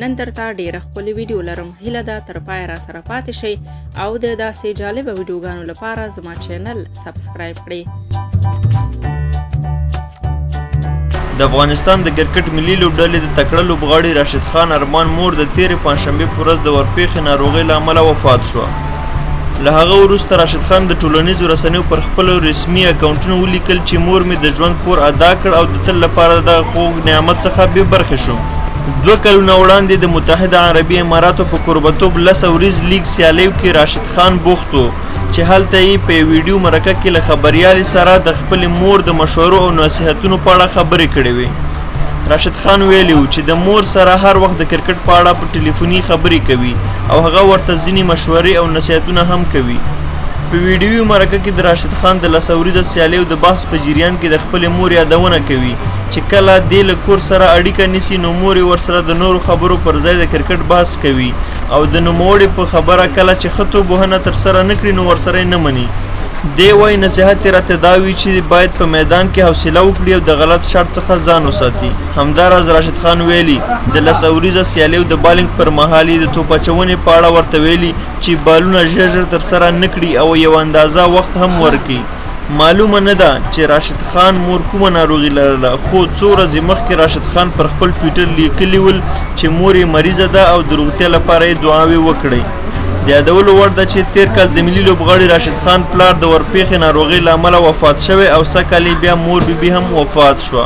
نن درته ډیره ښکلې ویډیو لرم. هیله ده تر پایه را سره پاتې شئ او د داسې جالبه ویډیوګانو لپاره زما چینل سبسکرایب کړئ. د افغانستان د کرکټ ملي لوبډلې د تکړه لوبغاړي راشد خان ارمان مور د تېرې پنجشنبې په ورځ د ورپېښې ناروغۍ له امله وفات شوه. له هغه وروسته راشد خان د ټولنیزو رسنیو پر خپلو رسمي اکاونټونو ولیکل چې مور مې د ژوند پور ادا کړ او د تل لپاره د دغه خوږ نعمت څخه بې برخې شوم. 2 کلونه وړاندې د متحده عربي اماراتو په کوربتوب 10 اوریز لیګ سیالیو کې راشد خان بوخت و چې هلته یې په یو ویډیو مرکه کې له خبریالې سره د خپلې مور د مشورو او نصیحتونو په اړه خبرې کړې وې. راشد خان ویلي و چې د مور سره هر وخت د کرکټ په اړه په ټلیفوني خبرې کوي او هغه ورته ځینې مشورې او نصیحتونه هم کوي. په ویډیوي مرکه کې د راشد خان د 10 اوریزه سیالیو د بحث په جریان کې د خپلې مور یادونه کوي چې کله دی له کور سره اړیکه نیسي نو مور یې ورسره د نورو خبرو پر ځای د کرکټ بحث کوي او د نوموړي په خبره کله چې ښه توپ وهنه ترسره نه کړي نو ورسره یې نه مني. دی وایي نصیحت یې راته دا وي چې باید په میدان کې حوصله وکړي او د غلط شاټ څخه ځان وساتي. همداراز راشد خان ویلي د 10 اوریزه سیالیو د بالینګ پر مهال یې د توپ اچونې په اړه ورته ویلي چې بالونه ژر ژر ترسره نه کړي او یو اندازه وخت هم ورکړي. معلومه نه ده چې راشد خان مور کومه ناروغي لرله، خو څو ورځې مخکې راشد خان پر خپل ټویټر لیکلي ول چې مور یې مریضه ده او د روغتیا لپاره یې دعاوې وکړئ. د یادولو وړ ده چې تېر کال د ملي لوبغاړي راشد خان پلار د ورپېښې ناروغۍ له امله وفات شوی او سږ کال یې بیا مور بیبي هم وفات شوه.